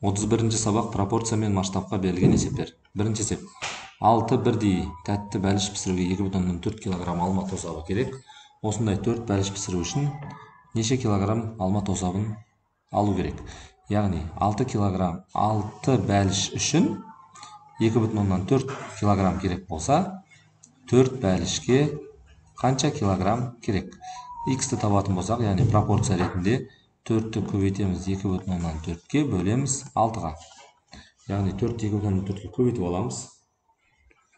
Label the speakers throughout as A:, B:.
A: 31-ші сабақ пропорция мен масштабқа берілген есептер. Бірінші есеп. 6 бірдей тәтті бәліш пісіруге 2,4 килограмм алма тосабы керек. Осындай 4 бәліш пісіру үшін неше килограмм алма тосабын алу керек? Яғни 6 килограмм 6 бәліш үшін 2,4 килограмм керек болса, 4 бәлішке қанша килограмм керек? X-ті табатын болсақ, яғни пропорция ретінде 4-ті көбейтеміз 2,4-ке бөлеміз 6-ға. Яғни 4-ті 2,4-ке көбейтіп аламыз.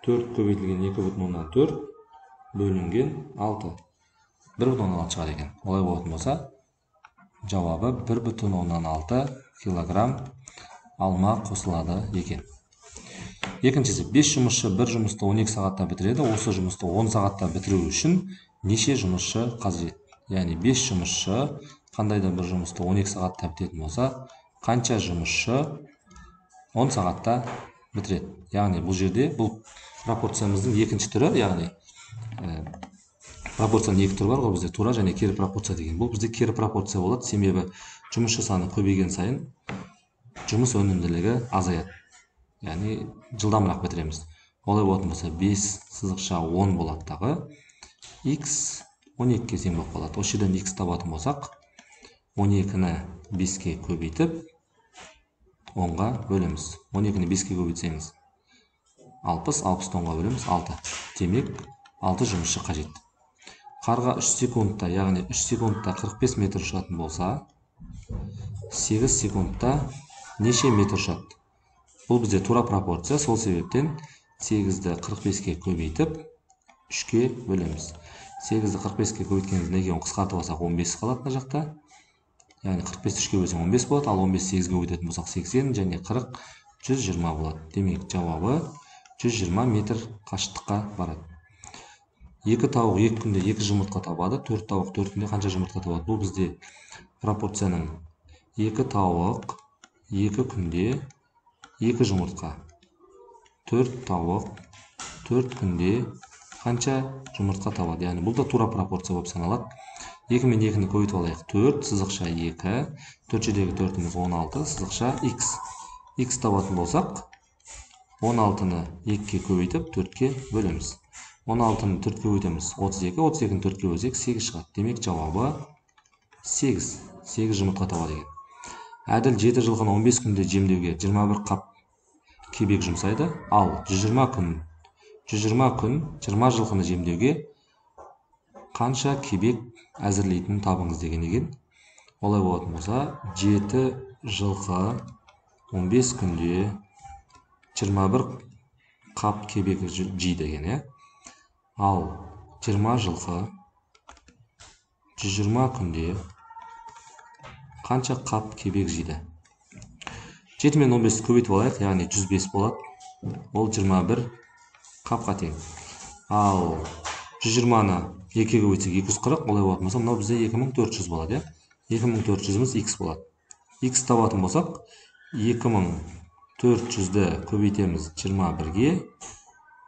A: 4 көбейтілген 2,4 бөлінген 6. 1,6 шығады екен. Олай болатын болса, жауабы 1,6 килограмм алма қосылады екен. Екіншісі, 5 жұмысшы бір жұмысты 12 сағатта бітіреді. Осы жұмысты 10 сағатта бітіру үшін неше жұмысшы қажет? Яғни 5 жұмысшы қандай да бір жұмысты 12 сағатта бітетін болса, қанша жұмысшы 10 сағатта бітіреді? Яғни бұл жерде бұл пропорциямыздың екінші түрі, яғни пропорцияның екі түрі бар ғой бізде, тура және кері пропорция деген. Бұл бізде кері пропорция болады, себебі жұмысшы саны көбейген сайын жұмыс өнімділігі азаяды. Яғни жылдамырақ бітіреміз. Олай болатын болса 5 сызықша 10 болады дағы x 12-ге тең болып қалады. Осы жерден x табатын болсақ, 12-ні 5-ке көбейтіп 10-ға бөлеміз. 12-ні 5-ке көбейтсеңіз 60, 60-ты 10-ға бөлеміз 6. Демек 6 жұмысшы қажет. Қарға 3 секундта, яғни 3 секундта 45 метр ұшатын болса, 8 секундта неше метр ұшады? Бұл бізде тура пропорция, сол себептен 8-ді 45-ке көбейтіп 3-ке бөлеміз. 8-ді 45-ке көбейткенімізде неге қысқартып алсақ 15 қалады мына жақта. Яғни 45-ті 3-ке бөлсең 15 болады, ал 15 8-ге көбейтетін болсақ 80 және 40 120 болады. Демек жауабы 120 метр қашықтыққа барады. 2 тауық 2 күнде 2 жұмыртқа табады, 4 тауық 4 күнде қанша жұмыртқа табады? Бұл бізде пропорцияның 2 тауық 2 күнде 2 жұмыртқа, 4 тауық 4 күнде қанша жұмыртқа табады? Яғни бұл да тура пропорция болып саналады. 2 мен 2-ні көбейтіп алайық. 4 сызықша 2, 4 жердегі 4-іміз 16, сызықша x. X табатын болсақ, 16-ны 2-ке көбейтіп 4-ке бөлеміз. 16-ны 4-ке көбейтеміз 32, 32-ні 4-ке бөлсек 8 шығады. Демек жауабы 8. 8 жұмыртқа табады екен. Әділ 7 жылқыны 15 күнде жемдеуге 21 қап кебек жұмсайды, ал 120 күн 20 жылқыны жемдеуге қанша кебек әзірлейтінін табыңыз деген екен. Олай болатын болса, 7 жылқы 15 күнде 21 қап кебек жейді екен, иә? Ал 20 жылқы 120 күнде қанша қап кебек жейді? 7 мен 15-ті көбейтіп алайық, яғни 105 болады. Ол 21 қапқа тең. Ал 120-ны 2-ге көбейтсек 240, олай болатын болса, мынау бізде 2400 болады, иә? 2400-іміз x болады. X табатын болсақ, 2400-ді көбейтеміз 21-ге,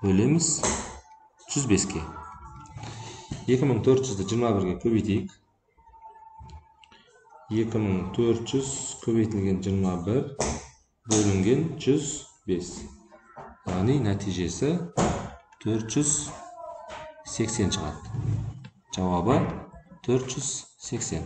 A: бөлеміз 105-ке. 2400-ді 21-ге көбейтейік. 2400 көбейтілген 21 бөлінген 105. Яғни нәтижесі 480 шығады. Жауабы 480.